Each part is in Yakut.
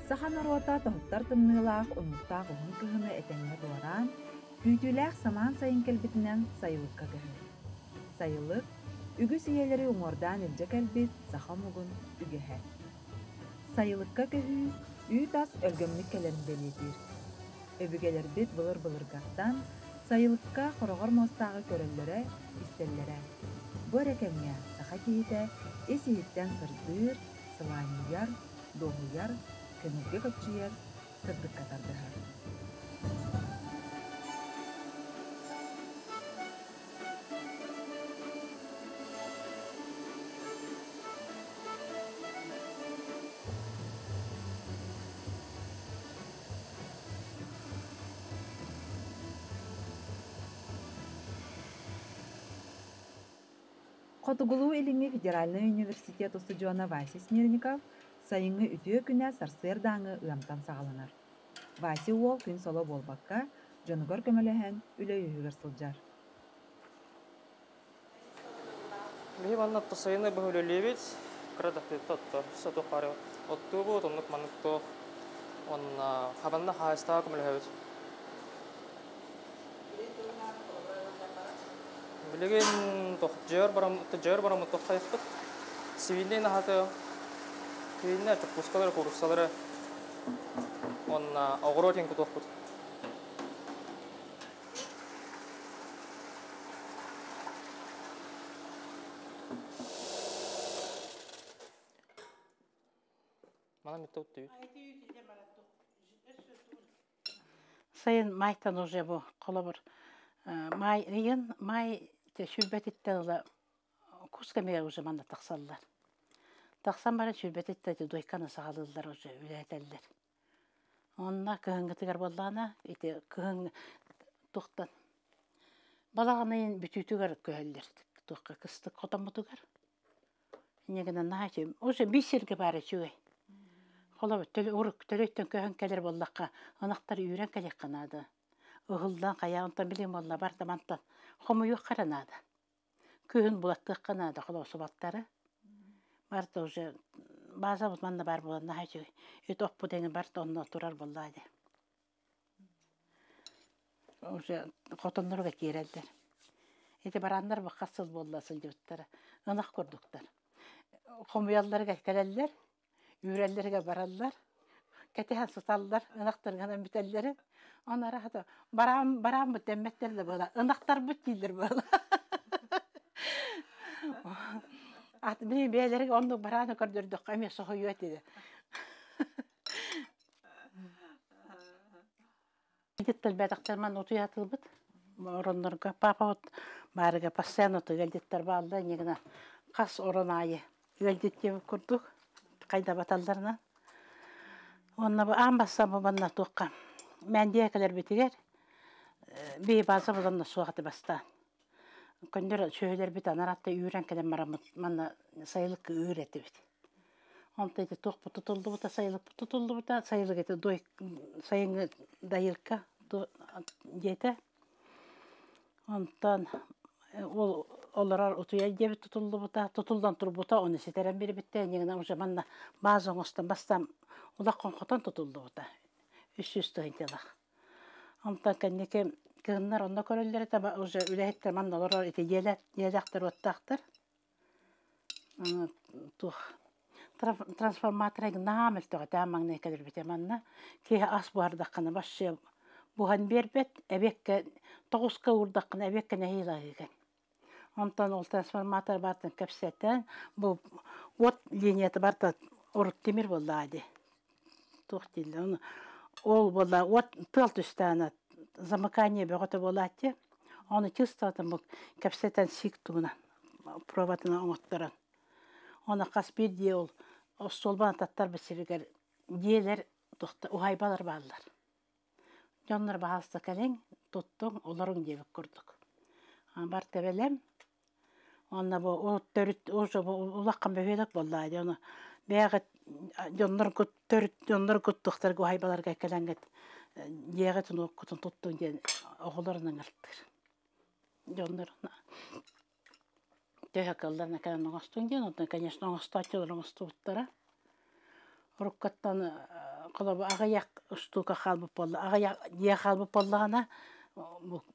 Саха норуота тоһуттар тымныылаах унньуктаах уһун кыһыны этэҥҥэ туораан, күүтүүлээх самаан сайын кэлбитинэн сайылыкка көһөр. Сайылык, үгүс үйэлэри уҥуордаан илдьэ кэлбит саха омугун үгэһэ. Сайылыкка көһүү үүт-ас өлгөмнүк кэлэрин бэлиэтиир. Өбүгэлэрбит былыр-былыргаттан сайылыкка хороҕор муостааҕы көрөллөрө, истэллэрэ. Бу эрэ кэмҥэ саха киһитэ ис-иһиттэн сырдыыр, сылаанньыйар, дуоһуйар, көҥүлгэ көччүйэр, сырдыкка тардыһар. Хотугулуу-Илиҥҥи федеральнай университет устудьуона Вася Смирников сайыҥҥы үтүө күнэ сарсыардааҥы ыамтан саҕаланар. Вася уол күн соло буолбакка, дьонугар көмөлөһөн үлэ үөһүгэр сылдьар. Биһи манна сайыны быһа үлэлиибит, кыра да отто соту хары оттуубут, оннук маннык туох уонна хабанна хаһаайыстыбаҕа көмөлөһөбүт. Билигин туох дьыар барам дьыар бараммыт тохтайыппыт. Сибииннэй наһаты сибииннэ чоппускалары, кууруссалары уонна оҕуруот иһин кутуохпут. Манан бүттэ уттуйут. Сайын майтан уже бу холобур маай ыйын маай сүүрбэтиттэн ыла кус кэмигэр уже манна тахсаллар. Тахсан баран сүүрбэтиттэн ити дойканы саҕалыыллар уже үлэһэтэллэр. Онно кыһыҥҥытыгар буоллаҕына ити кыһын туохтан балаҕан ыйын бүтүүтүгэр көһөллөр туохха кыстык хотоммутугар. Инньэ гынан наһаа үчүгэй. Уже биир сиргэ баара үчүгэй. Холобур урук төлөйтөн көһөн кэлэр буоллахха ынахтар үүрэн кэлиэххэ наада. Ыһыллан хайа онтон билигин буолла барда мантан хомуйуохха эрэ наада. Күһүн булаттыахха наада холоосубаттары. Барыта уже баазабыт манна баар буолан наһаа үчүгэй. Ити оппут эҥин барыта онно турар буоллаа дии. Уже хотонноруга киирэллэр. Ити барааннар бу хас сыл буолла сылдьыбыттара. Ынах курдуктар. Хомуйалларыгар кэлэллэр, үүрэллэригэр бараллар, кэтэһэн сыталлар, ынахтарынан бүтэллэрин. Оны арахата бараан барааммыт дэммэттэр да буола, ынахтарбыт дииллэр буола. Ат били бэйэлэригэр оннук барааны көрдөрдөххө эмиэ соһуйуо этилэр. Дьиттэр манна утуйаатылбыт ороннорго папа вот баарыга постоянно ыалдьыттар бааллар инньэ гынан хас орон аайы ыалдьыт диэбит курдук хайда баталларынан уонна бу аан бастаан бу манна туохха Мээндийэ кэлэрбитигэр бии бааза буланна суох этэ бастаан көннөр сүөһүлэрбит анараатта үүрэн кэлэн бараммыт манна сайылыкка үүр этибит. Онто ити туохпут тутуллубута, сайылыкпыт тутуллубута, сайылык ити дой сайыҥҥы дайылка диэтэ. Онтон ол олорор утуйар диэбит тутуллубута, тутуллан турбута, ону ситэрэн биэрбиттэр, инньэ уже манна бааза оҥостон бастаан улахан хотон тутуллубута. 300 тыһыынчалаах. Онтон кэнники кыһыннар онно көрөллөр этэ, уже үлэһиттэр манна олорор ити дьиэлэр, дьиэлээхтэр уоттаахтар. Туох трансформатора наһаа мөлтөх этэ маҥнай кэлэрбитэ манна киһи ас буһардаххына вообще буһан биэрбэт эбиэккэ тоҕуска уурдаххына эбиэккэ нэһиилэ аһыыгын онтон ол трансформатор баартан кэпсэтэн бу уот линията барыта урут тимир буоллаҕа дии туох дииллэр ону ол буолла уот тыал түстэҕинэ замыкание бөҕөтө буолааччы ону чыстаатым бу кэпсэтэн сиик тугунан пробатынан оҥотторон Оны хас биирдии ол остуолбаны таттарбыт сиригэр дьиэлэр уһаайбалар бааллар. Дьоннор баһаалыста кэлиҥ, туттуҥ, олоруҥ диэбит курдук. Барыта бэлэм. Уонна бу төрүт уже бу улахан бөһүөлэк буоллаҕа дии, ону бэйэҕит дьонноргут төрүт дьонноргут туохтарга уһаайбаларга кэлэҥҥит дьиэҕитин уоккутун туттуҥ диэн оҕолорун ыҥыртыыр. Дьоннор төһө кыалларына кэлэн оҥостуҥ диэн, онтон, конечно, оҥостооччулар оҥостубуттара. Уруккаттан Холобур, аҕыйах устуука хаалбыт буолла, аҕыйах дьиэ хаалбыт буоллаҕына,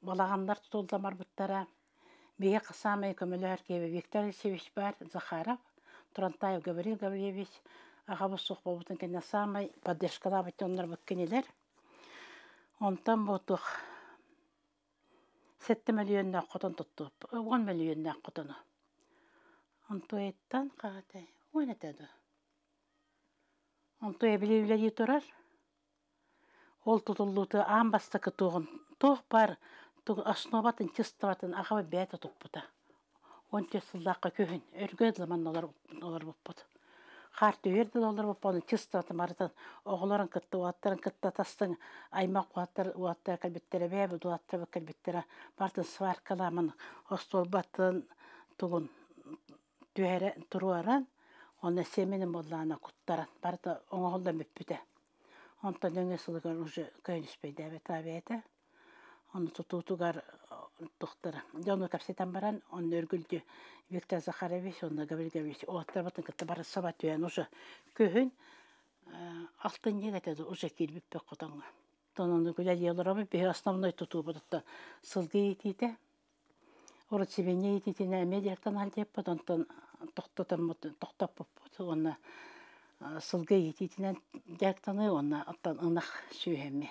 балаҕаннар тутуллан барбыттара. Биһиэхэ саамай көмөлөһөр киһи Виктор Алексеевич баар, Захаров, Турантаев Гаврил Гаврильевич, аҕабыт суох буолбутун кэннэ саамай поддержкалаабыт дьоннорбут кинилэр. Онтон бу туох 7 мөлүйүөннээх хотон туттубуппут, 10 мөлүйүөннээх хотону. Онтуойуттан хаһыатай, 10 этэ дуо? Онтуойа били үлэлии турар. Ол тутуллуута аан бастакы туоҕун туох баар основатын, чыстыбатын аҕабыт бэйэтэ туппута. 14 сыллаахха күһүн өргө дылы манна олорбуппут. Хаар түһүөр дылы олорбуппут, ону чыстыбатын барытын оҕолорун кытта, уолаттарын кытта тастыҥ аймах уолаттар уолаттара кэлбиттэрэ, бэйэбит уолаттарбыт кэлбиттэрэ. Барытын сваркалаамын остуолбатын тугун түһэрэ туруоран, онно сиэмэнин буоллаҕына куттаран барыта оҥоһуллан бүппүтэ. Онтон нөҥүө сылыгар уже көөнүспэйдээбит бэйэтэ. Ону тутуутугар тухтара. Дьону кэпсэтэн баран, онно үргүлдьү Виктор Захарович уонна Гаврил Гаврильевич уолаттарбытын кытта бары саба түһэн уже күһүн алтынньыга этэ уже киирбиппит хотоҥҥо. Оттон ону үлэлии олоробут. Биһи основной тутуубут оттон сылгы иитиитэ. Урут сибиинньэ иитиитинэ эмиэ дьарыктан алдьаппыт, онтон тохтотоммут, тохтоппуппут уонна сылгы иитиитинэн дьарыктаныы уонна оттон ынах сүөһү эмиэ.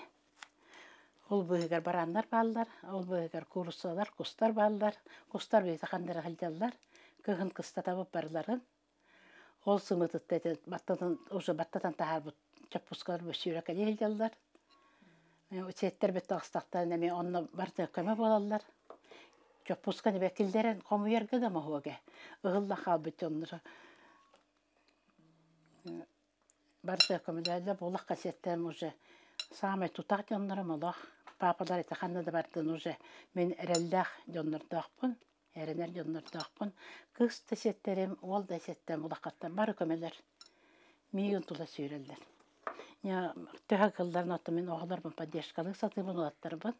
Ол быыһыгар барааннар бааллар, ол быыһыгар кууруссалар, кустар бааллар. Кустар бэйэтэ ханна эрэ сылдьаллар. Кыһын кыстатабыт барыларын. Ол сымыытытта ити баттатан уже баттатан таһаарбыт чоппускалар сүүрэкэлии сылдьаллар. Сиэттэрбит таҕыстахтарына эмиэ онно барыта көмө буолаллар. Чоппусканы бэкиллэрэн хомуйарга да моһуога. Ыһылла хаалбыт дьонноро барыта көмөлөһөллөр. Булахха сиэттэрим уже саамай тутаах дьоннорум олох. Паапалар ити ханна да бардын уже мин эрэллээх дьоннордоохпун. Эрэнэр дьоннордоохпун. Кыыс да сиэттэрим, уол да сиэттэрим улахаттан бары көмөлөр. Миигин тула сүүрэллэр. Төһө кылларын оттон мин оҕолорбун поддержкалыы сатыыбын уолаттарбын.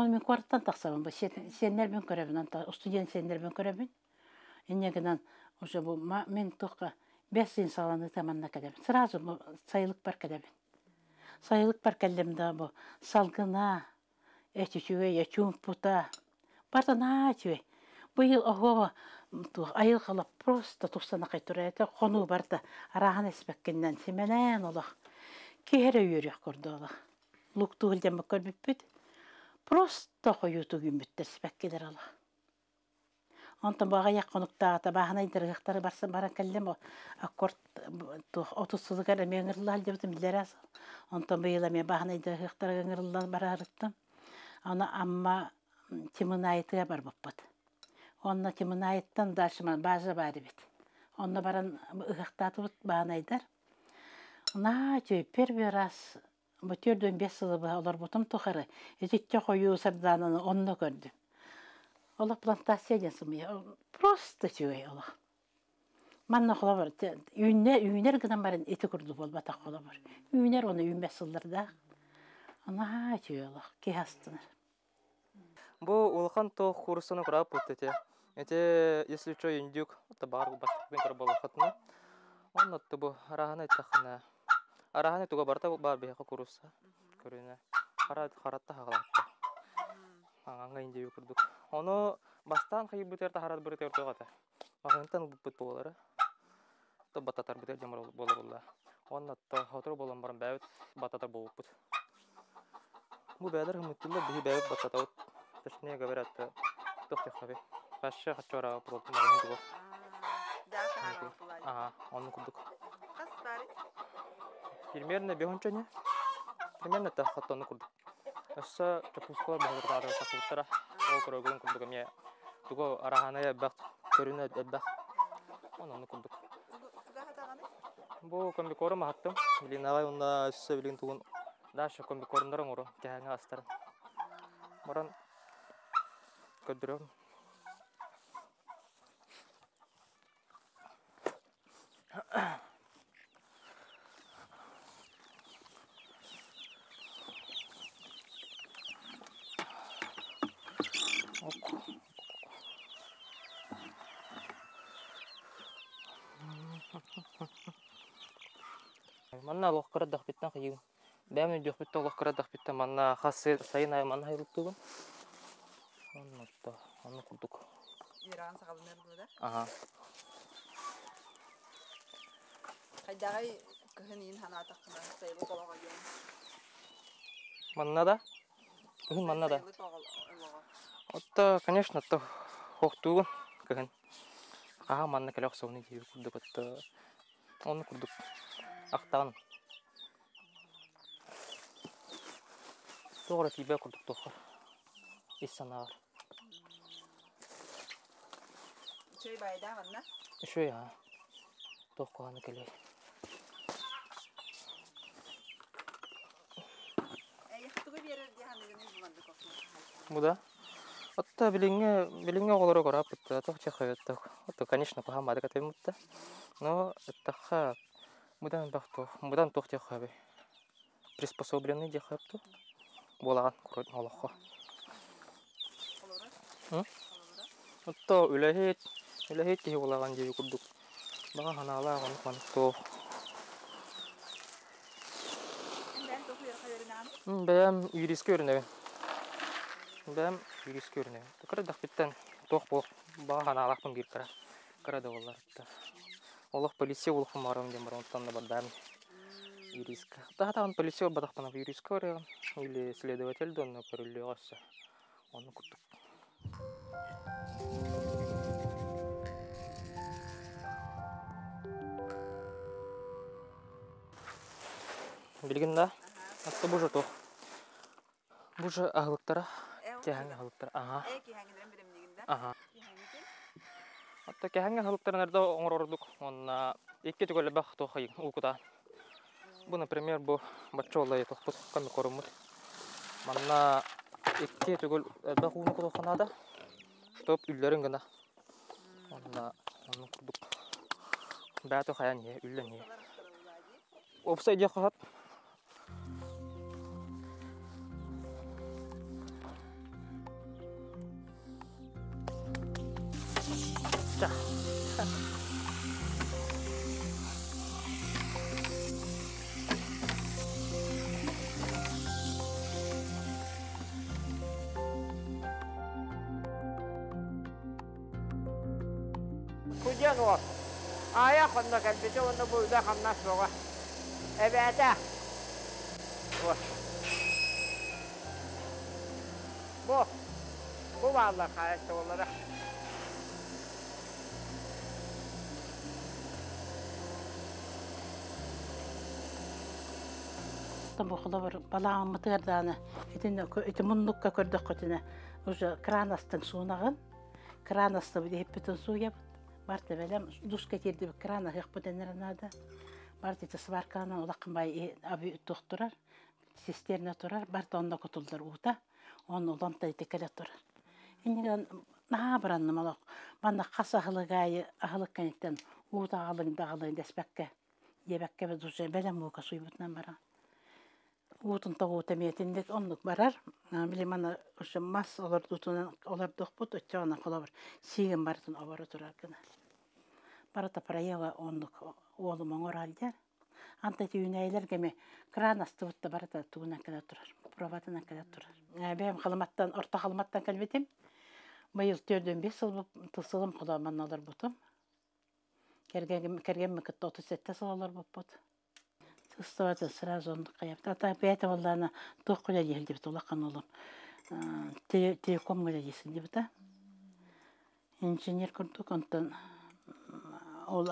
Ол мин куораттан тахсабын, бу сиэннэрбин көрөбүн, онтон устудьуон сиэннэрбин көрөбүн. Инньэ гынан уже бу мин туохха бэс син саҕаланыыта манна кэлэбин. Сразу бу сайылыкпар кэлэбин. Сайылыкпар кэллим да бу салгына, эт үчүгэй, чуумпута, барыта наһаа үчүгэй. Быйыл оһуоба туох айылҕала просто тупсанахай турар этэ, хонуу барыта арааһын испэккиннэн симэлээн олох киһи эрэ үөрүөх курдук олох. Луктуу сылдьан көрбүппүт просто хойуутук үүммүттэр сибэккилэр олох. Онтон бу аҕыйах хонуктааҕыта бааһынайдар ыһыахтары барсан баран кэллим. Аккорд туох 30 сылыгар эмиэ ыҥырылла сылдьыбытым биллэрэ. Онтон быйыл эмиэ бааһынайдар ыһыахтарыгар ыҥырыллан барарыттым. Аны Амма Тимынаайытыгар барбыппыт. Онно Тимынаайыттан дальше база баар эбит. Онно баран ыһыахтаатыбыт бааһынайдар. Наһаа үчүгэй первый раз бу 45 сылы быһа олорбутум тухары итиччэ хойуу сардаананы онно көрдүм. Олох плантация диэн сымыйа. Просто үчүгэй олох. Манна холобур үүннэ үүнэр гынан баран ити курдук буолбатах холобур. Үүнэр уонна үүммэт сыллардаах. Наһаа үчүгэй олох. Киһи астынар. Бу улахан туох кууруссаны курааппыт ити. Ити если что индюк табаар бастакпын көрө буоллаххытына. Онно бу араһаны эттэххинэ араһаны туга барыта баар биһиэхэ куурусса көрүнэ. Хара харатта хагалаатта. Аҥаҥҥа индию курдук. Ону бастаан хайыйбытыгар таһаарар бырытыгар туох этэ. Маҕаһыынтан ылбыппыт буолара. То баттатарбытыгар дьон буолар буолла. Уонна сотору буолан баран бэйэбит баттатар буолбуппут. Бу бэйэлэр хымыттыыллар, биһи бэйэбит баттатабыт. Точнее говоря, туох диэххэ Вообще хочу маҕаһыын тугу. Ага, оннук курдук. Примерно бехунча не? Примерно это хаттонну курдук. Өссө чоппускалар баһылыктаатар тахсыбыттара. Ол көрөгүн курдук эмиэ тугу араһаанай элбэх, көрүнэ элбэх. Онон курдук. Бу комбикорм аһаттым. Билин аҕай уонна өссө билигин тугун Даша комбикормнары оҥору кэһээҥҥэ астарын. Баран көрдөрөм. Манна олох кырадахпыттан хайыым. Бэйэм өйдүөхпүттэн олох кырадахпыттан манна хас сайын аайы манна айылыктыыбын. Онно онно курдук. Үөрэҕин саҕаланыар дуо да? Аха. Хайдаҕай кыһын иин санаатаххына сайылык олоҕо диэн? Манна да? Кыһын манна да? Сайылык олоҕо. Отто, конечно, то хохтуугун кыһын. Аха манна кэлэ охсугуну диир курдук отто онну курдук ахтаҕын. Туох эрэ тиийбэт курдук туохха ис санааҕар. Үчүгэй баайдаах манна? Үчүгэй аа. Туох куһаҕаны кэлиэй. Эйиэхэ тугу биэрэр дии саныыгыный бу маннык Бу да? Отто билиҥҥи билиҥҥи оҕолору көрөөппүт туох чехойоттох. Отто, конечно, куһаҕан баадык атыймытта. Но ыттахха быдан элбэх туох, быдан туох диэххэ приспособленный диэххэ буолаҕын олоххо. Отто үлэһит, үлэһит киһи буолаҕын диэби курдук. Баҕа санаалаах оннук маннык туох. Бэйэм юристка үөрэнэбин. Бэйэм юристка үөрэнэбин. Кыра эрдэхпиттэн туох буолуох баҕа санаалаахпын биир кыра. Кыра да буоллар. Олох полиция буолуохпун баҕарабын диэн баран оттон да бардаам юристка. Таһатаҕын полиция барбатахпына юристка барыаҕым или следователь да онно көрүллүөҕэ өссө. Оннук курдук. Билигин да атта бу же туох. Бу же аһылыктара киэһэҥҥи аһылыктара. Аха. Ээ киэһэҥҥилэрин бэлэмниигин да? Аха. Отто киэһэҥҥи аһылыктарын эрдэ оҥорор ордук уонна икки түгэл элбэх туох уукутаан. Бу, например, бу бачча олайы тохпут комикоруммут. Манна икки түгэл элбэх ууну кутуохха наада, чтоб үллэрин гына. Онно оннук курдук бээтэ хайан иһэ, үллэн иһэ. Уопсай диэххэ сөп. Кудьан уол. Аайа хонно кэлбитэ уонна бу үлэ-хамнас бөҕө. Эбээтэ. Вот. Бу, бу бааллар хаайыстыбалара. Бу холобур балаҕаммытыгар даҕаны итиннэ ити муннукка көрдөххүтүнэ уже кран астын суунаҕын, кран астыбыт иһиппитин сууйабыт. Барта бэлэм дуска киирдибит кран аһыахпыт энэрэ наада. Барта ити сварканан улахан бай аби туох турар, цистерна турар, барта онно кутуллар уута, онно улам ити кэлэ турар. Иннигэн наһаа баранным олох. Манна хас аһылык аайы аһылык кэнниттэн уута аҕалыҥ да аҕалыҥ дэспэккэ, диэбэккэ уже бэлэм уука суйбутунан баран. Уутун тоҕуута эмиэ итинник оннук барар. Били маны уже мас олордуутунан олордуохпут, оччоҕуна холобур сиигин барытын оборо турар гына. Барыта проела оннук уолум оҥорор диэн. Анта ити үүнээйилэргэ эмиэ кран астыбыт да барыта тугунан кэлэ турар, проводынан кэлэ турар. Бэйэм Халыматтан, Орто Халыматтан кэлбитим. Быйыл 45 сыл сылым холоо манна олорбутум. Кэргэним кэргэммин кытта 37 сыл олорбуппут. Сыстыбата сразу оннук хайабыт. Ата бэйэтэ буоллаҕына туох үлэлии сылдьыбыт улахан уолум телекомҥа үлэлии сылдьыбыта. Инженер курдук онтон ол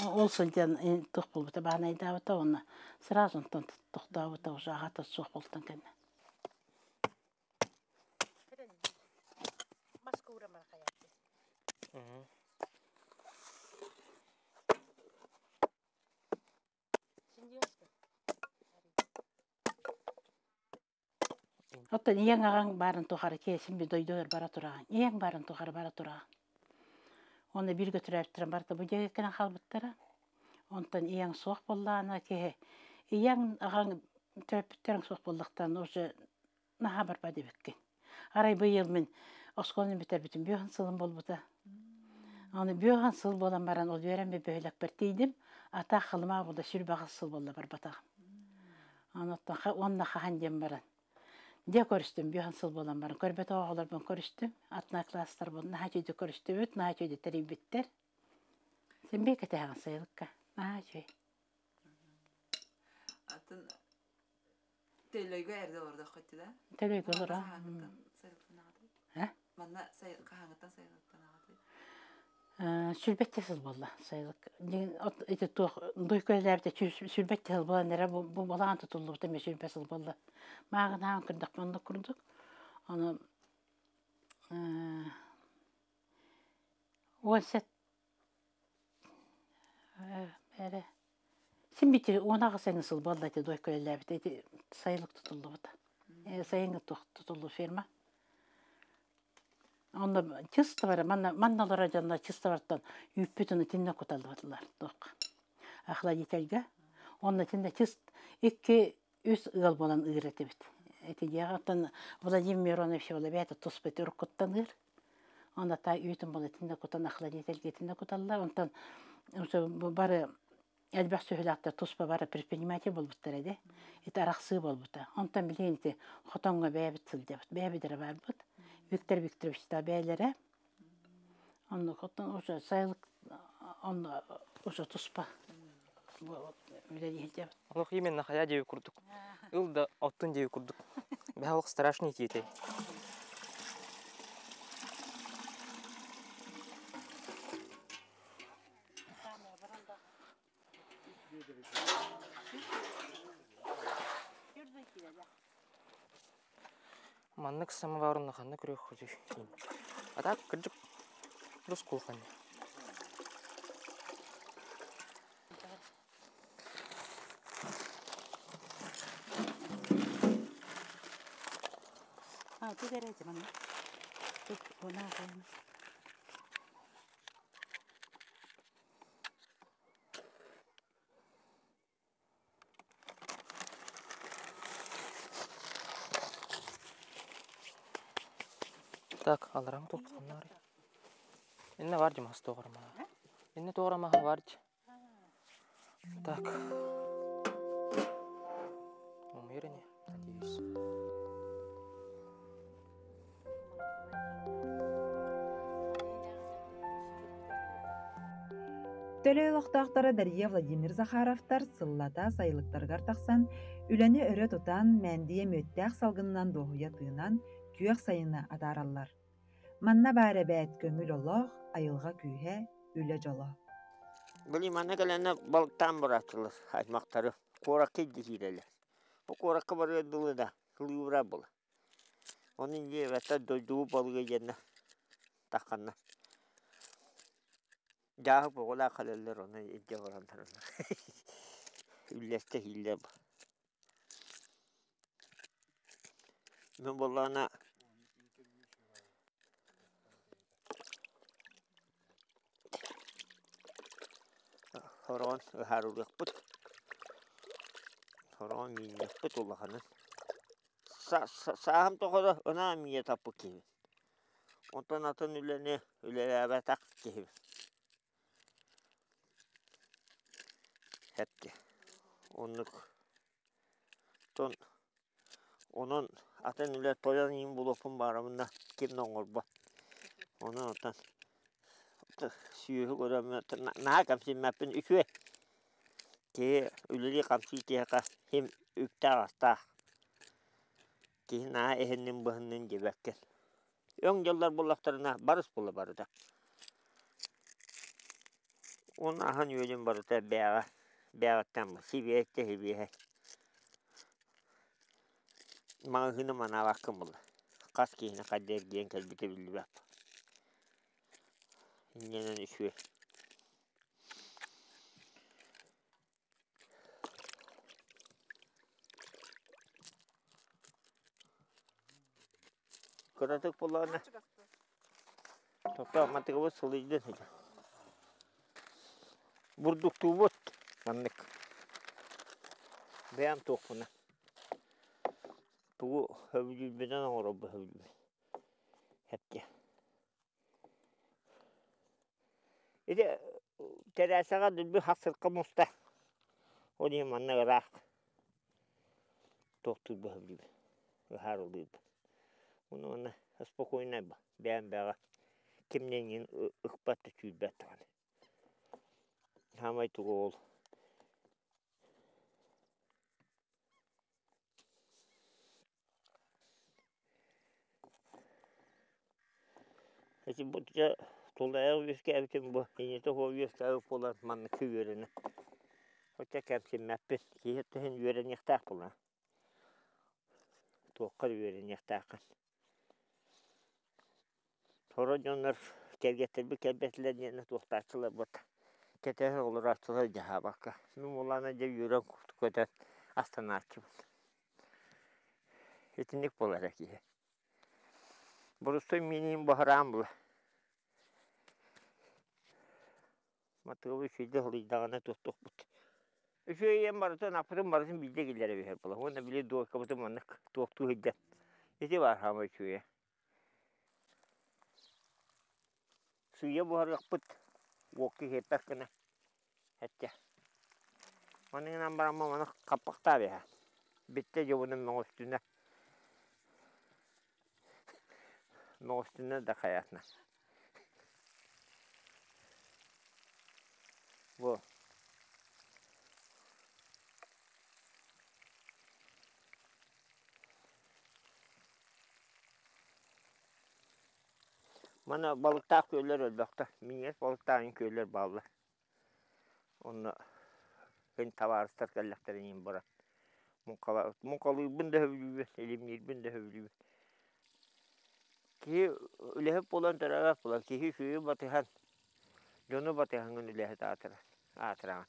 ол сылдьан туох буолбута баанайдаабыта уонна сразу онтон тохтообута уже аҕата суох буолтан кэннэ. Оттон ийэҥ аҕаҥ баарын тухары киэсин би дойдугар бара тураҕын. Ийэҥ баарын тухары бара тураҕын. Уонна бииргэ төрөөбүттэрим барыта бу дьиэгэ кэлэн хаалбыттара. Онтон ийэҥ суох буоллаҕына киһи ийэҥ аҕаҥ төрөппүттэриҥ суох буоллахтарына уже наһаа барбат эбиккин. Арай быйыл мин оскуоланы бүтэрбитим бүөһүн сылым буолбута. Аны бүөһүн сыл буолан баран ол үөрэммит бөһүөлэкпэр тиийдим. Атаах халымаа буолла сүрбэҕис сыл буолла барбатаҕым. Аны оттон уонна хаһан диэн баран дьэ көрүстүм бүөһүн сыл буолан баран көрбөтөх оҕолорбун көрүстүм. Однокласстарбын наһаа үчүгэйдик көрүстүбүт, наһаа үчүгэйдик тэрийбиттэр. Син биир кэтэһэҕин сайылыкка. Наһаа үчүгэй. Атын Төлөйгө эрдэ олордоххут да? Төлөйгө олоро. Хаһааҥҥыттан сайылыктан аҕатай? Э? Манна хаһааҥҥыттан сайылыктан аҕатай? Сүүрбэччэ сыл буолла сайылык. Ити туох дуйка үлэлээбитэ сүүрбэччэ сыл буолан эрэ бу балаҕан тутуллубута эмиэ 20 сыл буолла. Мааҕын ааҕан көрдөхпүнэ оннук курдук. Ону 17 эрэ Син бити 18 эҥин сыл буолла ити дойка үлэлээбитэ ити сайылык тутуллубута. Сайыҥҥы туох тутуллуу ферма. Онно чисто бара манна манна олорор дьоннор чисто бартан үүппүт ону итиннэ куталлыбатылар туох охладительга. Онно итиннэ чист икки үс ыал буолан ыыр этибит. Ити дьиэҕэ оттон Владимир Миронович бэйэтэ туспа ити уруккуттан ыыр. Онно та үүтүн буола итиннэ кутан охладительга итиннэ куталлар. Онтон бары элбэх сүһүлээхтэр туспа бары предприниматель буолбуттар эди. Ити арахсыы буолбута. Онтон билигин ити хотоҥҥо бэйэбит сылдьабыт. Бэйэбит эрэ барбыт. Виктор Викторовичтаах бэйэлэрэ. Оннук оттон уже сайылык онно уже туспа үлэлии сылдьабыт. Олох именно хайа диэби курдук. Ыл да оттун диэби курдук. Бэһэ олох страшный тиэтэй. Маннык самоварына ханна көрүөххүтүй? А так кырдьык дус кухня. А, тут горячий, мама. Тут вона Так, аларам туохтаннары. Инне бар димас тоҕорма. Инне тоҕорамаха бар. Так. Умеренне, надеюсь. Төлөй олохтоохторо Дария Владимир Захаровтар сыллата сайылыктарыгар тахсан, үлэни өрө тутан, мээндийэ мүөттээх салгынынан дуоһуйа тыынан, күөх сайыны атаараллар. Манна баар эбээт көҥүл олох, айылҕа күүһэ, үлэ дьоло. Били манна кэлэннэр балыктаан барааччылар аймахтары куоракка илдьэ киирэллэр. Бу куоракка барыар дылы да кылыыбыра була. Ону инньэ дойдубут балыга диэннэ тахханна. Дьааһык оҕолоох кэлэллэр ону илдьэ бараллар үллэстэ иһиллэр. Мин буоллаҕына Хороон ыһаарылыахпыт, хороон миинньиэхпит улаханын. Сааһым тухары ынаа миийэ таппыт киһибин. Онтон атын үлэни үлэлээбэтэх киһибин. Эпти. Оннук. Оттон онон атын үлэ тойон иин булуохпун баарабына ким да оҥорбот. Онон оттон сүөһү көрөммүн наһаа кэмсиммэппин үчүгэй. Киһи үлэлии-хамсыы киһиэхэ ким үптээх-астаах. Киһи наһаа эһиннин-быһыннын диэбэккин. Өҥ дьыллар буоллахтарына барыс буола барыта. Уонна аһын-үөлүн барыта бэйэҕэ бэйэҕиттэн сибиэһэй сибиэһэй. Маҕаһыыны манаабаккын буолла. Хас киһини хайда эргийэн кэлбитэ биллибэт. Инньэнэн үчүгэй. Кыратык буоллаҕына тохтоо мантыкабыт сылыйдын ити. Бурдуктуубут маннык. Бэйэм туохпуна. Тугу сөбүлүүрбүнэн оҥоробун сөбүлүүбүн. Эптиэ. Ити тэрээсэҕэ дүлбү хас сырка муста. Ол иһин манна ыраах туохтуур бөһүлүүбүн, ыһаарылыыбын. Уонна уонна спокойнай бэйэм бэйэҕэ кимнээҥҥин ыкпат да түүрбэт даҕаны. Саамай туга ол Ити бу дьэ тулаайах үөскээбитим бу инньэтэ суох үөскээбит буолан манныкка үөрэнэ. Оччо кэмсиммэппин. Киһи иһин үөрэниэхтээх буоллаҕа. Туохха да үөрэниэхтээххин. Сорох дьоннор кэргэттэрбит кэлбэтилэр диэн туохтааччылар буолта. Кэтэһэ олорооччулар дьаһаабакка. Мин буоллаҕына дьэ үөрэн көтөн астанааччыбын. Итинник буолара киһи. Борустуой миинин баһыраан була. Матыыбы үчүгэйдик ылыйдаҕына туохтуохпут. Үчүгэй ийэм барытын аппытын барытын биирдэ киллэрэ биһэр буолар. Уонна били дуойкабытын маннык туохтуу сылдьан. Ити баар хаама үчүгэйэ. Сыыйа буһарыахпыт уокка иһиэппэт гына эттэ. Маны гынан баран маны хаппахтаа биһэ. Бүттэ дьобунун мөҕүстүнэ. Мөҕүстүнэ да хайаатына. Бу Манна балыктаах күөллэр элбэхтэр. Минньигэс балыктаах күөллэр бааллар. Онно күн табаарыстар кэллэхтэринэ иһин баран муҥхалыырбын да сөбүлүүбүн, илимниирбин да сөбүлүүбүн. Киһи үлэһит буолан төрөөбөт буолан киһи үчүгэйи батыһан, дьону батыһаҥҥын үлэһит аатыраҕын.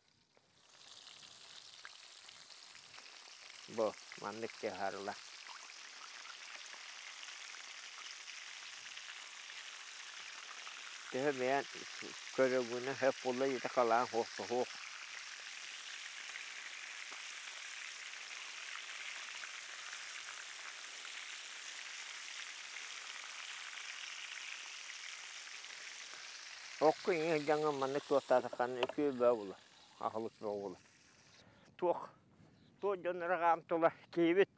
Бу маннык тыаһаарыла. Төһө бэйэн көрөгүнэ сөп буолла диэтэ халаан суох суох. Окко ийэ дьаҥа маннык туохтаатаххына үчүгэй бөҕө буолар, аһылык бөҕө буолар. Туох туох дьонноро хаамтылар киһибит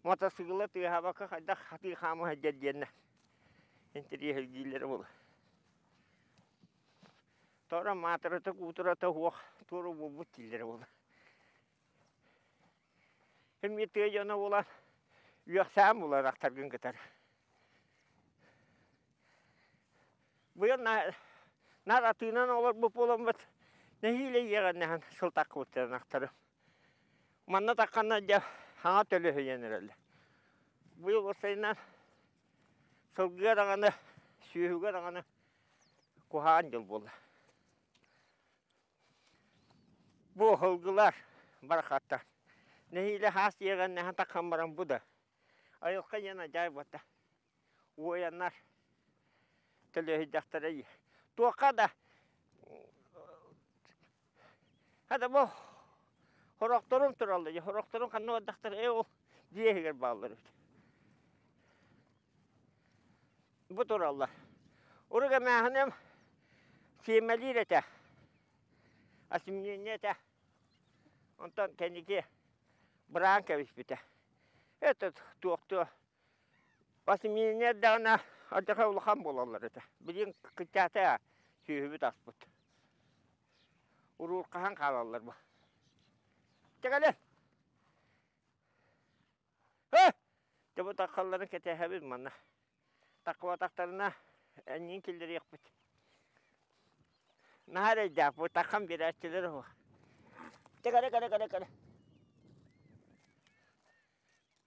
мотоциклы тыаһаабакка хайдах хатыы хаама сылдьар диэннэ интэриэһиргииллэрэ буолар. Торо маатырата куутурата суох туора буолбут дииллэрэ буолар. Эмиэ тыа дьоно буолан үөхсээн булар ахтаргын кытары. Быйыл наар атыынан олорбут буоламмыт нэһиилэ иэҕэннэһэн сыл таххыбыттарын ахтарым. Манна тахханна дьэ хаҥа төлөһүйэн эрэллэр. Быйыл уопсайынан сылгыга даҕаны, сүөһүгэ даҕаны куһаҕан дьыл буолла. Бу сылгылар барахсаттар нэһиилэ хаас иэҕэннэһэн таххан баран бу да айылҕа диэн адьайбата уойаннар төлөһүйдэхтэрэ дии. Туохха да хата бу хорохторум тураллар дии, хорохторум ханна бардахтара ээ ол дьиэ иһигэр бааллар эбит. Бу тураллар. Урук эмээхиним сиэмэлиир этэ, осеменение этэ. Онтон кэнники быраан кэбиспитэ. Это туохтуо осеменение эрдэҕинэ алдьархай улахан буолаллар этэ. Билигин кыччаата сүөһүбүт аспыт. Уруурхаһан хаалаллар бу. Чэ кэлин! Дьэ бу таххалларын кэтэһэбит манна. Таххыбатахтарына эйигин киллэриэхпит. Наһаа эрэйдээх бу таххан биэрээччилэр уһу. Чэ кэлэ кэлэ кэлэ кэлэ.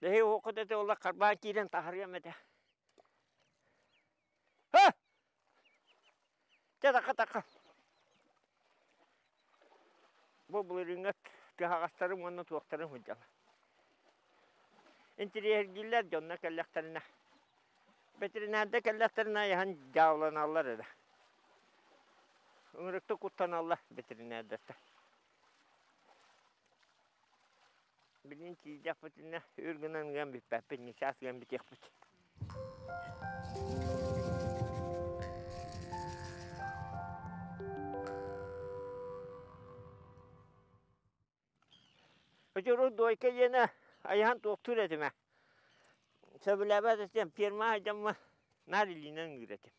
Биһиги уһуккут этэ уола харбаан киирэн таһарыам этэ. Һэ! Чэ тахха тахха. Бу былырыыҥҥа тыһаҕастарым уонна туохтарым сылдьаллар. Интириэһиргииллэр дьоннор кэллэхтэринэ. Ветеринарда кэллэхтэринэ айаһан дьааланаллар эрэ. Ыҥырыкта куттаналлар ветеринардартан. Билигин тиийдэхпитинэ өр гынан ыан бүппэппит, ньычаас ыан бүтүөхпүт. Очуру дуойка диэнэ айаһан туохтуур этим ээ. Сөбүлээбэт этим, ферма сылдьаммын наар илиинэн ыыр этим.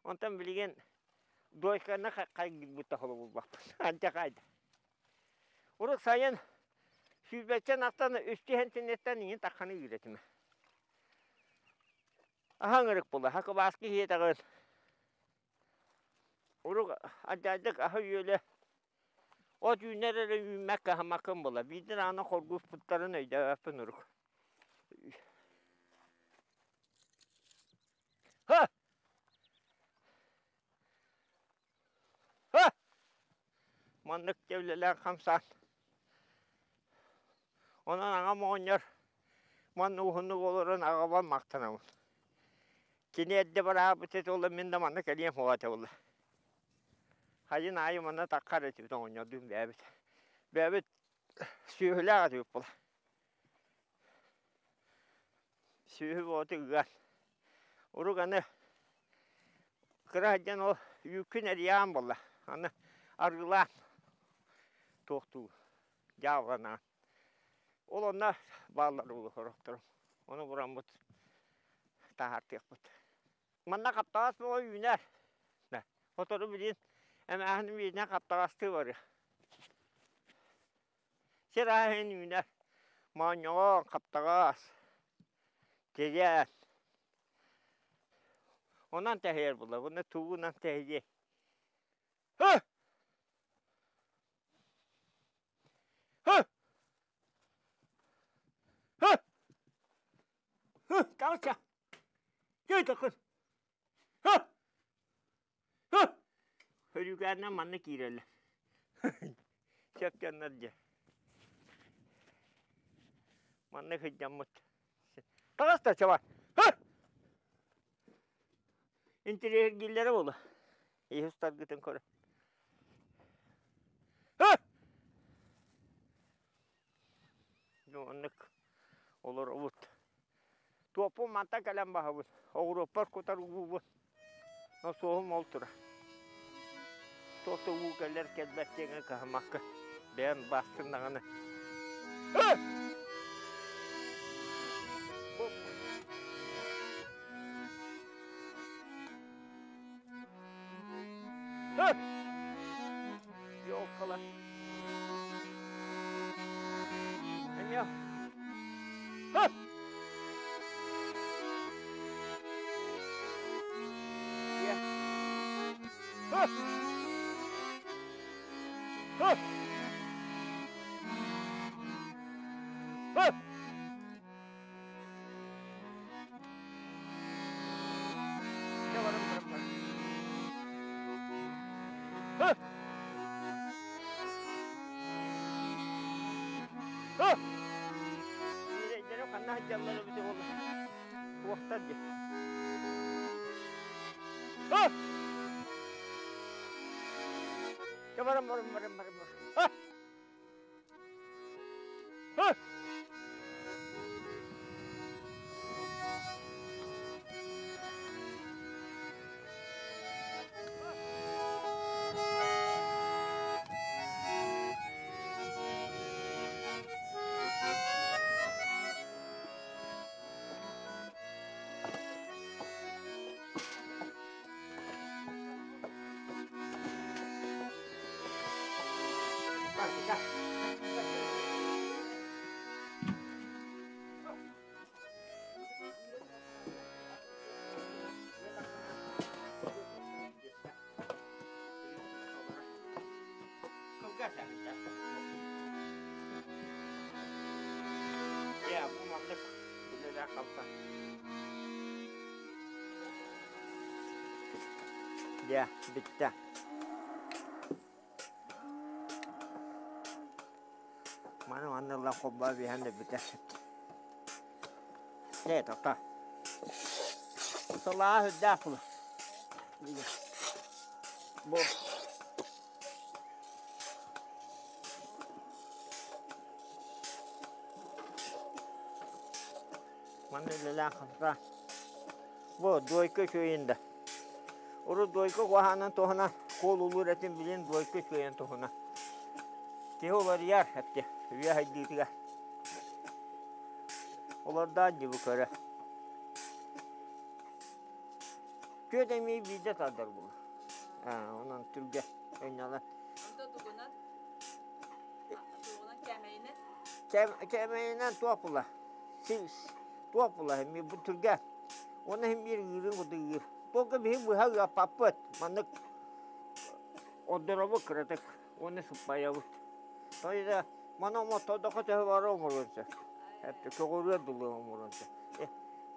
Онтон билигин дуойканы хайгыырбыт да холобурбаппын. Антихайда. Урут сайын сүүрбэччэ ынахтан үстүү сэнтиниэттэн иҥин тахханы ыыр этим. Аһаҥ ырык буолла, хакыбааскы иһиэтэҕин. Урук алдьардык аһа-үөлэ от үүнэр эрэ үүммэккэ аһаммаккын буолла. Биирдэ даҕаны хоргуспуттарын өйдөөбөппүн урук. Ха! Ха! Маннык үлэлээх хамсаан. Онон аҕам оҕонньор манна уһуннук олорон аҕабар махтанабын. Кини эрдэ бараабыт этэ буолла, мин да манна кэлиэм суоҕа этэ буолла. Хайын аайы манна таххар этибит оҕонньордуун бэйэбит. Бэйэбит сүөһүлээх этибит буолла. Сүөһү буолта ыар. Урук аны кыра сылдьан ол үүккүн эрийэҕин буолла. Аны арыылаан туохтуу дьаалланаан. Ол онно бааллар буолуо сорохторум. Ону бураммыт таһаартыахпыт. Манна хаптаҕас бөҕө үүнэр. Сотору билигин эмээхин бииринэн хаптаҕастыы барыа. Сир аһын үүнэр. Моонньоҕон, хаптаҕас, тириэн. Онон тэһийэр буолла. Буну тугунан тэһийиэй? Һы! Һы! Һы! Һы! Таҕыста! Күй такын! Һы! Һы! Өрүүкээннэн манна киирэллэр. Сөп дьоннор дьэ. Манна сылдьаммыт. Таҕыста чабар. Һы! Интириэһиргииллэрэ буолуо. Иһи устаргытын көрөн. Һы! Оннук олоробут. Туоппун мантан кэлэн баһабын. Оҕуруоппар кутар уубун. Носуоһум ол турар. Туох да уу кэлэр кэлбэт диэҥҥэ кыһаммакка бэйэм баастын даҕаны. Ёлкала. Эмиэ. Ньирэйдэри ханна сылдьаллар эбитэ буолла? Туохтар дии. Чэ баран баран баран баран баран. Дьэ, бу маннык үлэлээх халта. Дьэ, бүттэ. Маны манна ылан холбоо биһэн да бүтэр. Дьэ, тоқта. Салаа үрдээх була. Бу Манна үлэлээн хамсаа. Бу дуойка үчүгэйин да. Урут дуойка куһаҕанын туһунан куолулуур этим билин дуойка үчүгэйин туһунан. Киһи уларыйар эпти үйэ сайдыытыгар. Олордоон дьыбы көрө. Күөт эмиэ биирдэ тардар буолар. Онон түргэ өйнөлөр. Онто тугунан? Тугунан кээмэйинэн? Кээмэйинэн туох була? Туох була эмиэ бу түргэ. Уонна иһин биир ыырын курдук ыыр. Туохха биһи быһа ыаппаппыт. Маннык ордоробут кыратык уонна сыппайабыт. То есть маны омоттордоххо төһө бары оҥоруон сөп. Көҕүрүөр дылы оҥоруон сөп.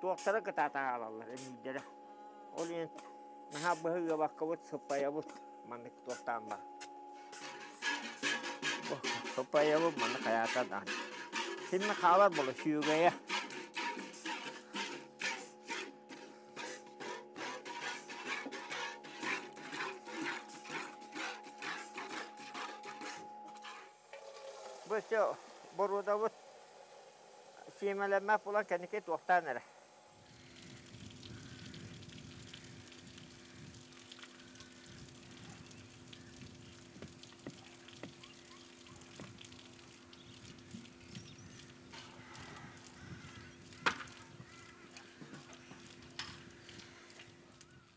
Туохтара кытаата хаалаллар эмиийдэрэ. Ол иһин наһаа быһа ыабаккабыт, сыппайабыт маннык туохтаан бар. Сыппайабыт маннык хайаата даҕаны. Синнэ хаалар буола сүөгэйэ. Бу өссө боруодабыт сиэмэлэммэт буолан кэнники туохтаан эрэ.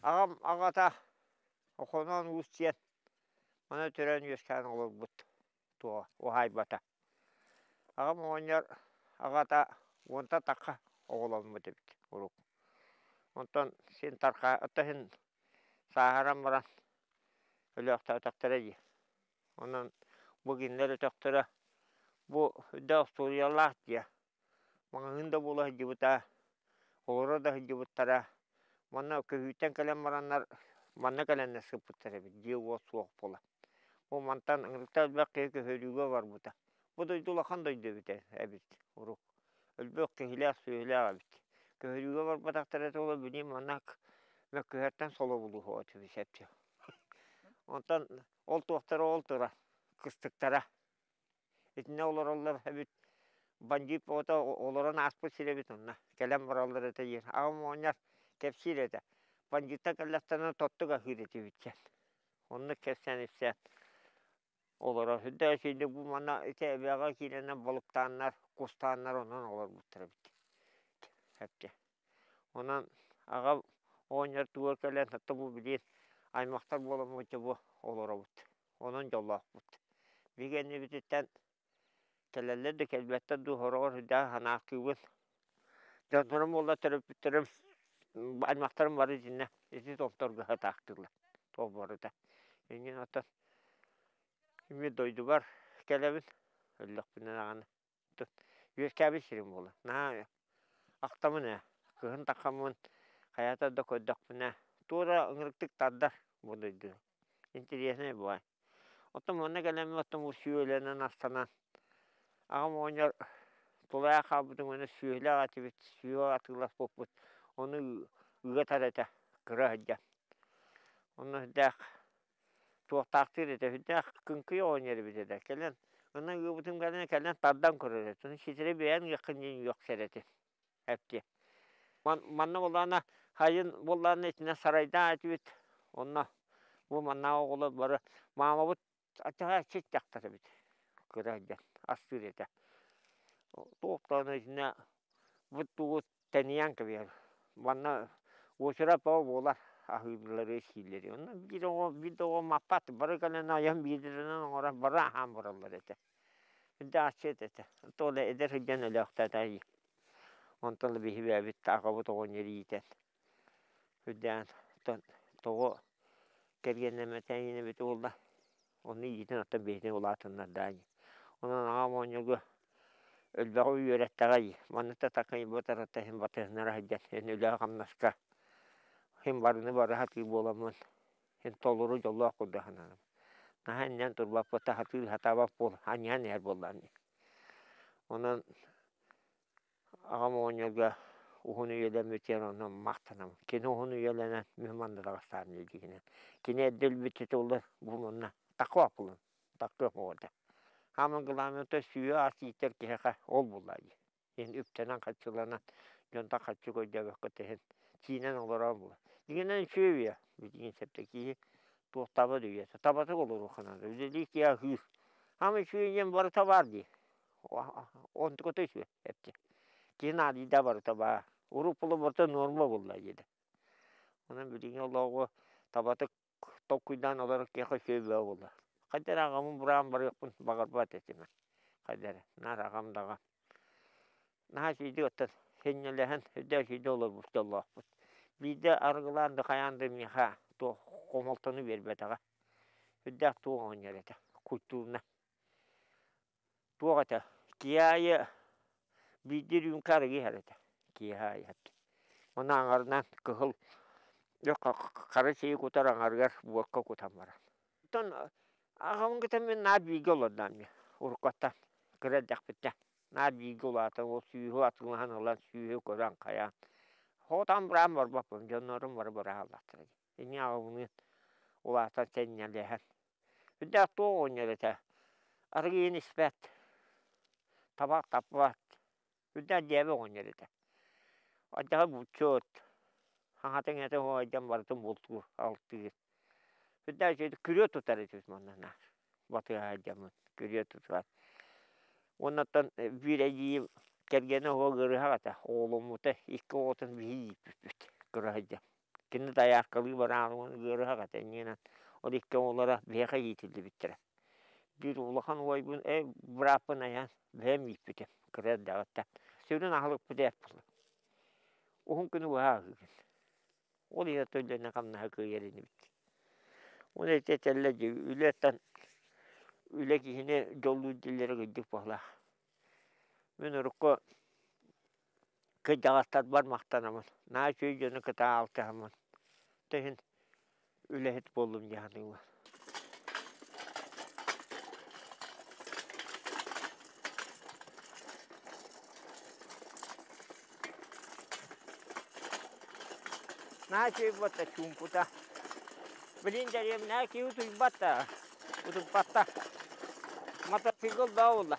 Аҕам аҕата Охоноон Уус диэн маны төрөөн үөскээн олорбут туоҕа уһаайбата. Аҕам оҕонньор аҕата уонтан тахха оҕоломмут эбит урук. Онтон син тарха оттон син сааһыран баран өлөөхтөөтөхтөрө дии. Онон бу кинилэр өтөхтөрө бу үрдэ остуоруйалаах дьиэ. Маҕаһыын да буола сылдьыбыта, олоро да сылдьыбыттара. Манна көһүүттэн кэлэн бараннар манна кэлэннэр сыппыттар эбит, дьиэ-уот суох буолан. Бу мантан ыҥырыкта элбэх киһи көһөрүүгэ барбыта. Бу дойду улахан дойду эбитэ эбит урук. Элбэх киһилээх-сүөһүлээх эбит. Көһөрүүгэ барбатахтара туола билигин манна мөккүһэртэн солобулуһуо этибит сөп. Онтон ол туохтара ол турар, кыстыктара. Итиннэ олороллор эбит бандьыыт оҕото олорон ааспыт сирэ эбит онно кэлэн бараллар этэ диир. Аҕам оҕонньор кэпсиир этэ бандьыыттар кэллэхтэринэ тоттук аһыыр этибит диэн. Оннук кэпсээн-ипсээн олорор. Үрдээх үчүгэйдик бу манна ити эбэҕэ киирэннэр балыктааннар, кустааннар онон олорбуттар эбит. Эптэ. Онон аҕам оҕонньор тугар кэлэн хатта бу билиэн аймахтар буоламмыт дьэ бу олоробут. Онон дьоллоохпут. Биһиги иннибититтэн кэлэллэр да кэлбэттэр дуу сороҕор сүрдээх санаахтыыбын. Дьоннорум буолла төрөппүттэрим аймахтарым бары итиннэ ити томторго сатаахтыыллар ол барыта. Иннин оттон мин дойдубар кэлэбин өллөхпүнэ даҕаны Үөскээбит сирим буолар. Наһаа ахтабын ээ. Кыһын таххаммын хайата да көрдөхпүнэ, туора ыҥырыктык тардар бу дойду. Интэриэһинэй баҕайы. Оттон манна кэлэммин оттон бу сүөһүлэринэн астанан аҕам оҕонньор тулаайах хаалбытын уонна сүөһүлээх этибит, сүөһү атыыласпыппыт. Ону ыатар этэ кыра сылдьан. Онно сүрдээх туохтаахтыыр этэ, сүрдээх кыҥкый оҕонньор эбит этэ. Кэлэн, аны ыабытым кэлэн, кэлэн тардан көрөр этэ. Ону ситэри бэйэҥ ыаххын диэн үөхсэр этим, эптиэ. Манна буоллаҕына, сайын буоллаҕына итиннэ сарайдаах этибит. Онно бу маннааҕы оҕолор бары маамабыт аччаҕа сит дьахтар эбит, кыра сылдьан астыыр этэ. Туох даҕаны итиннэ бу тугу тэнийэн кэбиһэр. Манна уочарат бөҕө буолар аһыыллары, сииллэри. Онно биир оҕо биир да оҕо маппат, бары кэлэн айан биирдэринэн оҥорон бары аһаан бараллар этэ. Үрдэ этэ. То да эдэр сылдьан өлөөхтөөтө Онтон биһи бэйэбит аҕабыт оҕонньор иитэн үрдээн тоҕо кэргэннэммэтэ эбитэ буолла. Ону иитэн оттон бэйэтин улаатыннарда ини. Онон аҕам оҕонньорго элбэҕи үөрэттэҕэ дии. Манна да такайбатарыттан иһин батыһыннара сылдьан эн үлэҕэ-хамнаска иһин барыны бары сатыыр буоламмын иһин толору дьоллоох курдук сананабын. Наһаа иннинэн турбаппыт, сатыыр сатаабат буол анньыһан иһэр буоллаҕым дии. Онон аҕам оҕонньорго Уһун үйэлэммитигэр онно махтанабын. Кини уһун үйэлэнэн мин манна таҕыстаан диигинэн. Кини эрдэ өлбүт улар бу манна такуа булун такыа оҕото. Хааман главное сүүө ас иитэр киһиэхэ ол булла дии. Иһин үптэнэн-харчыланан дьонтон харчы көрдөөбөккө тэһин киинэн олорон була. Дигинэн үчүгэй үйэ. Билигин септекиһи туох таба да үйэтэ. Табатык олоруохха наада. Үлэлии киһи аһыыр. Хаама үчүгэй диэн барыта баар дии. Онтуката үчүгэй эпти. Киһи наадыйда барыта баар. Урут була барыта нуорма буолла диэтэ. Онон билигин олоҕу табатык толкуйдаан олорор киһиэхэ үчүгэй бөҕө буолла. Хайда эрэ аҕабын бураан барыахпын баҕарбат этим. Хайда эрэ наар аҕам даҕа наһаа үчүгэйдик оттон сэнньэлэһэн үрдээх үчүгэйдик олорбут дьоллоохпут. Биирдэ арыгылаан да хайаан да миэхэ туох хомолтону биэрбэтэҕэ. Үрдээх туох оҕонньор этэ, культурно. Туох этэ, киһи аайы биирдии рюмка арыгы иһэр этэ, киһи аайы. Ону аҥарынан кыһыл хара чэйи кутар аҥарыгар буокка кутан баран. Оттон аҕабын кытта мин наар бииргэ олордоом дии, уруккуттан, кыра эрдэхпиттэн. Наар бииргэ улаатан, ол сүүһү атыылаһан ылан, сүүһү көрөн хайаан. Хотон быраан барбаппын, дьоннорум бары быраһаллахтара дии. Инньэ аҕабыныын улаатан сэнньэлэһэн. Үрдээх туох оҕонньор этэ, арыгы испэт, табах таппат, үрдээх дьээбэ оҕонньор этэ. Айдаҕа булчут, хаҥата-иҥэтэ суох барытын бултуур, алтыыр. Үрдээх үчүгэйдик күрүө тутар этибит манна наар, батыһа сылдьаммыт күрүө тутар. Уоннаттан биир эдьиийим кэргэнэ оһох ыарыһах этэ, оҕоломмута, икки оҕотун биһиги ииппиппит кыра сылдьан. Кини дайааркалыы бараан ыарыһах этэ иннинэн ол икки оҕолоро биһиэхэ иитиллибиттэрэ. Биир улахан уойбун бырааппын айан бэйэм ииппитим кыра эрдэҕиттэн. Сүрүн аһылыкпыт эт буолла. Уһун күнү быһа аһыыгын. Ол иһин төлөнө хамнаһа кыайар инибит. Ол ити этэллэр дии үлэттэн үлэ киһини дьоллуур дииллэрэ кырдьык быһыылаах. Мин урукку Кырдьаҕастарбар махтанабын, наһаа үчүгэй дьону кытта алтыһаммын, ол иһин үлэһит буоллум дии саныыбын. Наһаа үчүгэй буолта чуумпута. Билин дэриэбинэҕэ киһи утуйбат да, утуппатта. Мотоцикл да буолла.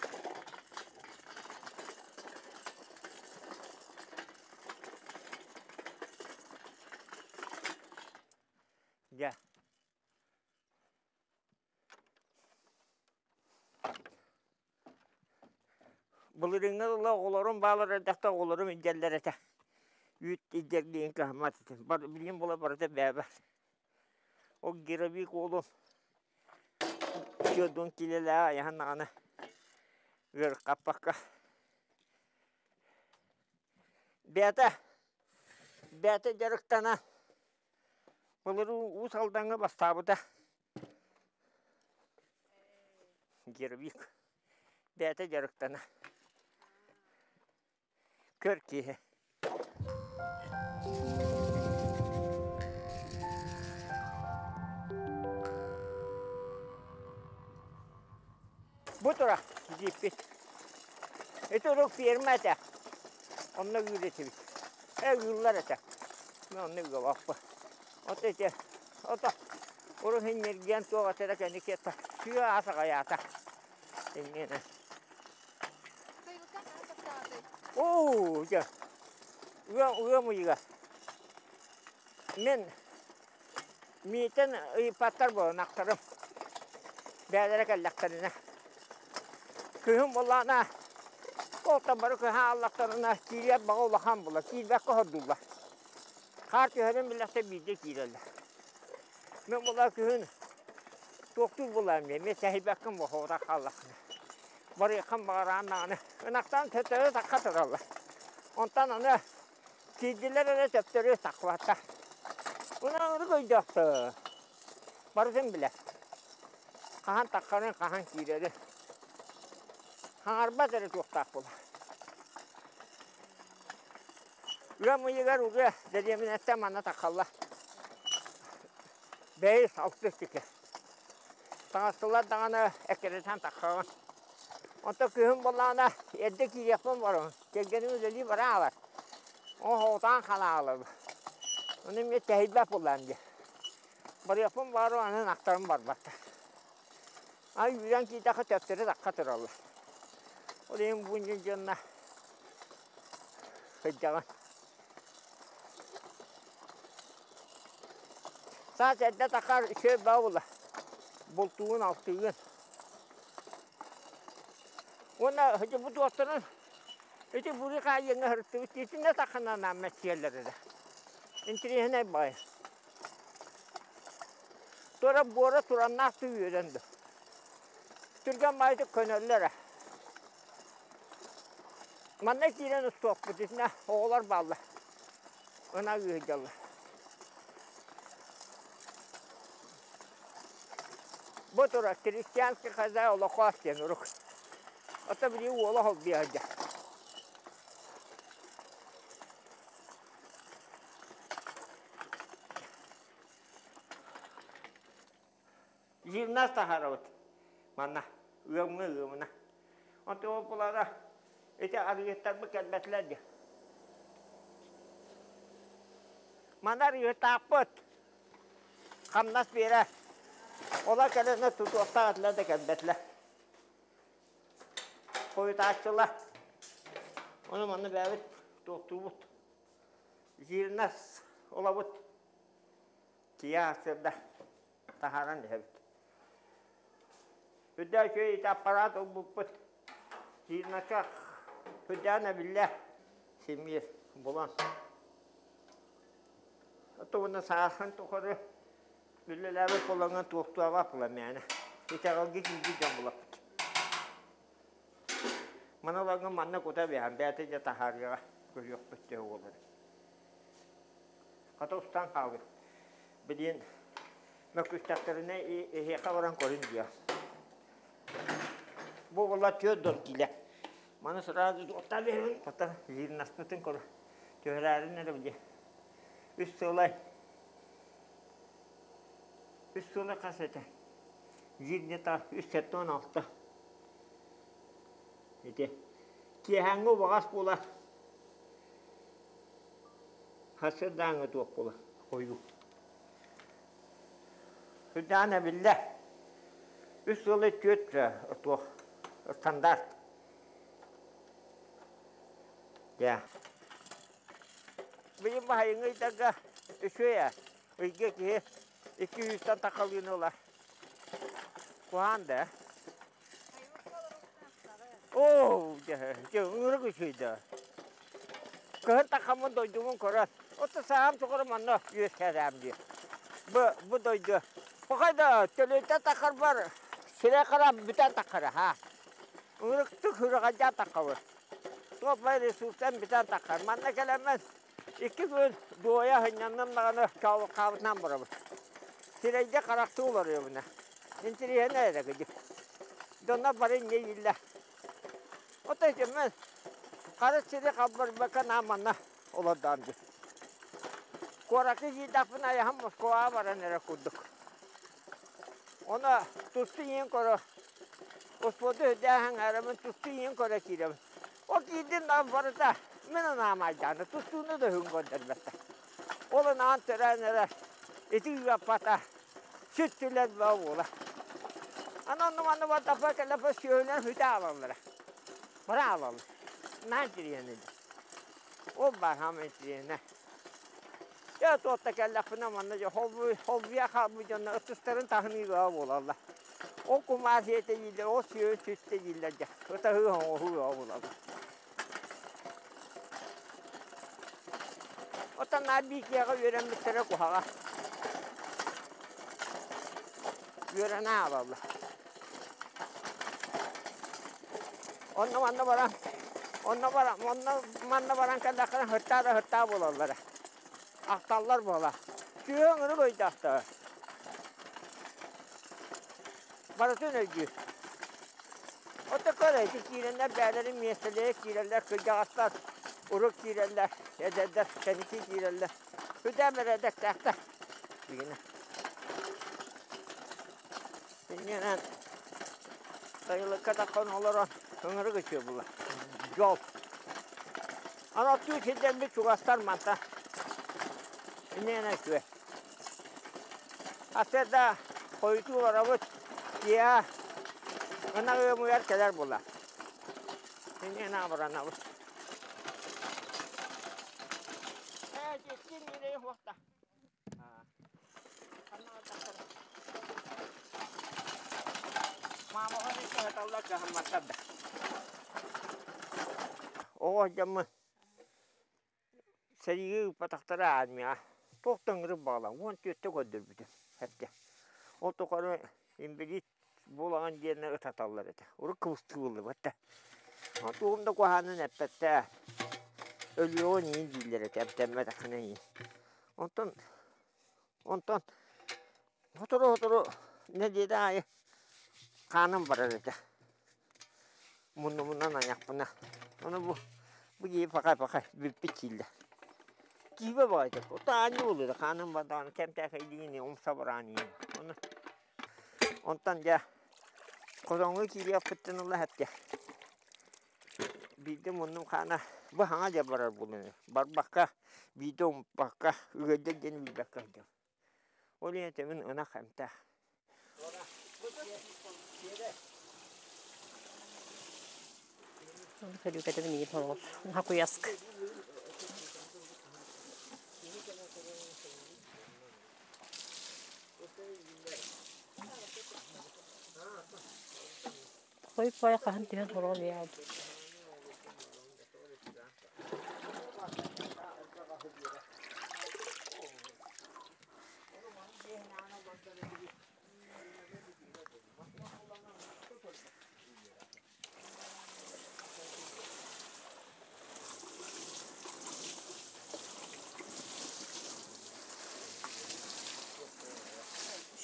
Дьэ. Былырыыҥҥы ыла оҕолорум баалар эрдэхтэ оҕолорум илдьэллэр этэ. Үүт илдьэргиин кыһаммат этим. Билигин була барыта бээбэ. Ол гировик уолум 40 киилэлээх айаһан даҕаны ыарырҕаппакка бэйэтэ бэйэтэ дьарыктана былырыын Уус Алдаҥҥа бастаабыта гировик бэйэтэ дьарыктана Көр киһи. Бу тура дьииппит. Ити урук ферма этэ. Онно ыыр этибит. Э ыыллар этэ. Мен онно ыалааппы. Ото ити ото урут инниргиэн туох этэрэ кэнники сүүө аас аҕайаата. Иннинэ. Оо, дьэ, ыам ыйыгар мин миитин ыйыппаттар буолан ахтарым бэйэлэрэ кэллэхтэринэ күһүн буоллаҕына оттон бары күһэн ааллахтарына киириэх баҕа улахан буолар киирбэккэ сордууллар хаар түһэрин биллэхтэ биирдэ киирэллэр мин буоллар күһүн туохтуур буолаам диэн эмиэ сэһийбэккин буолуох хааллаххына Барыаххын баҕараан даҕаны ынахтан төттөрү тахха тураллар. Онтон аны киирдилэр эрэ төптөрү таххыбаттар. Ынырык өйдөөхтөр. Барытын билэр. Хаһан таххарын, хаһан киирэрин. Хаҥарбат эрэ туохтаах буолар. Ыам ыйыгар уга дэриэбинэттэн манна таххаллар. Бэйис алтыс тикэ. Таҥастылар даҕаны эккирэтэн таххаҕын. Онтон күһүн буоллаҕына эрдэ киириэхпин барабын. Кэргэним үлэлии баран аалар. Оһоҕутаан ханаалабы. Ону эмиэ тэһийбэт буоллаҕым дии. Барыахпын баҕарар аны ынахтарым барбаттар. Ай үүрэн киирдэххэ төптөрү тахха тураллар. Ол иһин бу дьонно сылдьаҕын. Саас эрдэ тахар үчүгэй баа буолла. Бултуугун, алтыыгын. Уонна бу туохтарын ити буруй хаайыыҥҥа сырыттыбыт итиннэ таххананаан мэччийэллэр эрэ. Интириэһинэй баҕайы. Туора буора тураннаах үөрэн да. Түргэн баҕайытык көнөллөр ээ. Манна киирэн устуохпут итиннэ оҕолор бааллар. Ынах ыыһыдьаллар. Бу турар крестьянский хозяй Олохоос диэн урук. Ото били уола холбуйа сылдьар. Жирнас таһаарабыт манна ыамҥа ыамына. Онтон ол булара ити арыгыттарбыт кэлбэтилэр дии. Манна арыгыттаахпыт. Хамнас биэрэ. Олор кэлэннэр тутуохтаах этилэр да кэлбэтилэр. Хойутааччылар. Ону манна бэйэбит туохтуубут. Жирнас олобут. Тиийэ сырда таһааран иһэбит. Үрдээх үчүгэй ити аппараат ылбыппыт. Жирнаска үрдээн эбиллэ симиир булан. Оттон сааһын тухары үлэлээбит буолаҥҥын туохтуоҕа була мээнэ. Итэҕэлгэ киирбит дьон булаппыт. Маны ылаҥҥын манна кута биһэн бэйэтэ дьэ таһаарыаҕа көрүөхпүт төһө буолар. Хата устан хаалбыт. Билигин мөккүстэхтэринэ эһиэхэ баран көрүн диэ. Бу буолла 4 киилэ. Маны сразу туохтаан биэрэбин. Хата жирнаспытын көрө. Түһэрээрин эрэ били. Үс сылай. Үс сылай хас этэ? Жир где-то үс 76. Ити. Киэһээҥҥи убаҕас буолар. Сарсыардааҥҥы туох буолар? Хойуу. Сүрдээн эбиллэ. Үс сылы түөрт туох стандарт. Дьэ. Билим баһайыҥы ыйдарга үчүгэй ээ. Ыйга киһи икки сүүстэн тахалыыны ылар. Куһаан да. Оо, дьэ, дьэ, ыҥырык үчүгэй да. Кыһын тахаммын дойдубун көрөн, отто саам тухары манна үөскээтэм дии. Бу, бу дойду. Пахай да төлөйтөн тахарбар сирэй харам бүтэн тахара, ха. Ыҥырыктык сүрэҕэлдьээн таххабын. Туох бай ресурстан бүтэн таххар. Манна кэлэммин икки күн дуойа сынньанным даҕаны хаабытынан барабын. Сирэйгэ харахтыы олоруйабын. Интириэһинэй эрэ кыдьык. Дьоннор бары инньэ ииллэ. Оттон итиммин хара сири халбарбакка наам манна олордоом дии. Куоракка киирдэхпинэ айаһым Москваҕа баран эрэр курдук. Ону тустуу иһин көрө, успуорду үрдээһин аҥаарабын тустуу иһин көрө киирэбин. Ол киирдим даҕаны барыта мин анаам айдаана, тустууну да үһүн көрдөрбөттөр. Ол анаан төрөөн эрэр ити ыаппата сүттүлэр баа буола. Аны онно манна бардаппа кэлэппэ сүөһүлэрин сүтэ аалаллара. Бара аалаллар. Наан тириэнэ Ол баар хаамай тириэнэ. Дьэ туотта кэллэхпинэ манна дьэ холбуйа хаалбыт дьонно ытыстарын таһыныыга буолаллар. Ол кумаар сиэтэ дииллэр, ол сүөһү сүттэ дииллэр дьэ. Ытаһыы оҥоһуу буолаллар. Оттон наар биикиэҕэ үөрэммиттэрэ куһаҕан. Үөрэнэ аалаллар. Онно манна баран, онно баран, онно манна баран кэллэххинэ сыттаа да сыттаа буолаллара. Ахталлар буола. Сүөһү ыҥырык өйдөөхтөр. Барытын өйдүүр. Ото көр ити киирэннэр бэйэлэрин миэстэлэрэ киирэллэр, кырдьаҕастар урут киирэллэр, эдэрдэр кэнники киирэллэр. Сүрдээх бэрээдэктээхтэр билигин. Иннинэн сайылыкка тахсан олорон ыҥырык үчүгэй буолла. Дьол. Аны оттуу сирдэрбит чугастар манта. Иннинэ үчүгэй. Сарсыарда хойутуу олоробут. Киэһэ ынах ыамыгар кэлэр буолла. Иннинэ абыранабыт. Ээ, дьиэттин ньирэйи хуохта. Оҕо дьоммун сэриигэ ыыппатахтара армияҕа туох да ыҥырык баҕалаах 14-тэ көрдөрбүтүм эрдэ. Ол тухары инбэлиит буолаҕын диэн ытаталлар этэ. Урут кыбыстыы да. Тугум да куһаҕанын эппэттээ. Өлүөҕүн иин дииллэр этэ, эмтэммэтэххинэ иин. Онтон онтон сотору-сотору нэдиэлэ аайы хааным барар этэ. Муннубунан айахпына. Ону бу бу дии пахай-пахай бүппүт дииллэр. Киибэ баҕайытык. Ото аанньа буолуо хааным бардаҕына кэмтээхэйдиини умса бараан иһин. Ону онтон дьэ хотоҥҥо киириэхпиттэн ыла эттэ. Биирдэ муннум хаана бу хаҥа дьэ барар буолан барбакка биирдэ умппакка ыалдьар диэн билбэккэ сылдьабын. Ол иһин этэбин ынах эмтээх. Көлүүкэтин миин оҥор. Хакуяск. Хой пай хаһан түһэн хорон яалбыт.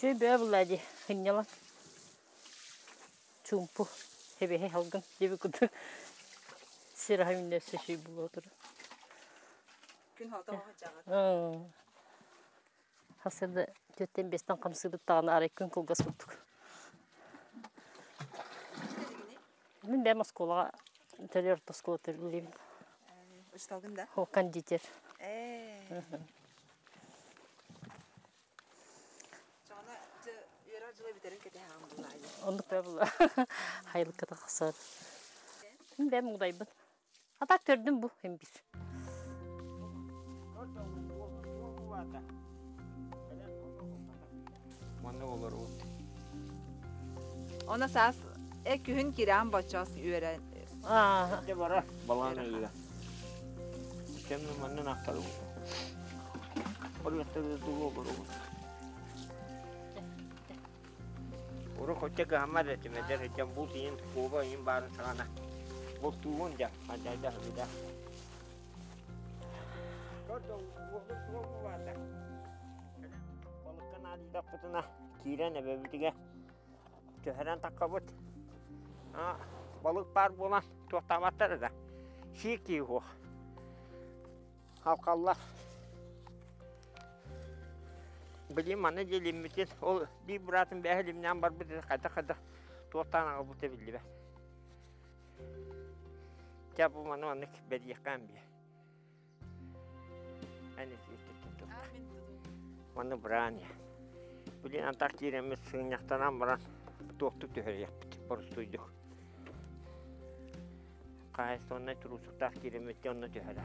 Үчүгэй бөҕө буолла дии, сынньалаҥ. Чуумпу, эбэһэ салгын диэбит курдук сир аһа үүннэ өссө үчүгэй буолуо турар. Күн хото сылдьаҕыт. Сарсыарда түөртэн биэстэн хамсыыбыт даҕаны арай күн кылгас курдук. Мин бэйэм оскуолаҕа төрүөр орто оскуола үлэлиибин. Учууталгын да? О, кондитер. Ээ. Чоҕуна үөрэх дьыла бүтэрин кэтэһэҕин буллаайы. Оннук бээ була. Хайылыкка тахсар. Мин бэйэм мугудайбын. А так төрдүм бу им бир. Манна олорбут. Она саас э күһүн кирээн бочоос үөрэн. Аа. Дьэ бара балаан ыйыга. Кэмнэ маннан ахтарым. Олуттары дуу олорубут. Урут хотя кыһаммат этим, эдэр сылдьан булт иһин, куоба иһин баарын саҕана. Бултуубун дьэ, хантайда сылдьа. Балыкка наадыйдахпытына киирэн эбэбитигэр түһэрэн таххабыт. Балык баар буолан туохтаабаттар да. Сиир киһи суох. Халхаллар. Билим маны дьилиммитин, ол биир быраатым бэйэ илимнээн барбыт хайдах-хайдах туохтаан аҕалбыта биллибэт. Чэ бу маны маннык бэрийэххээн биэ. Маны быраан Билин антах киирэммит сыгынньахтанан баран туохтук түһэриэхпит боростуйдук. Хаһаайыстыбаннай туруусуктаах киирэммит онно түһэрэ.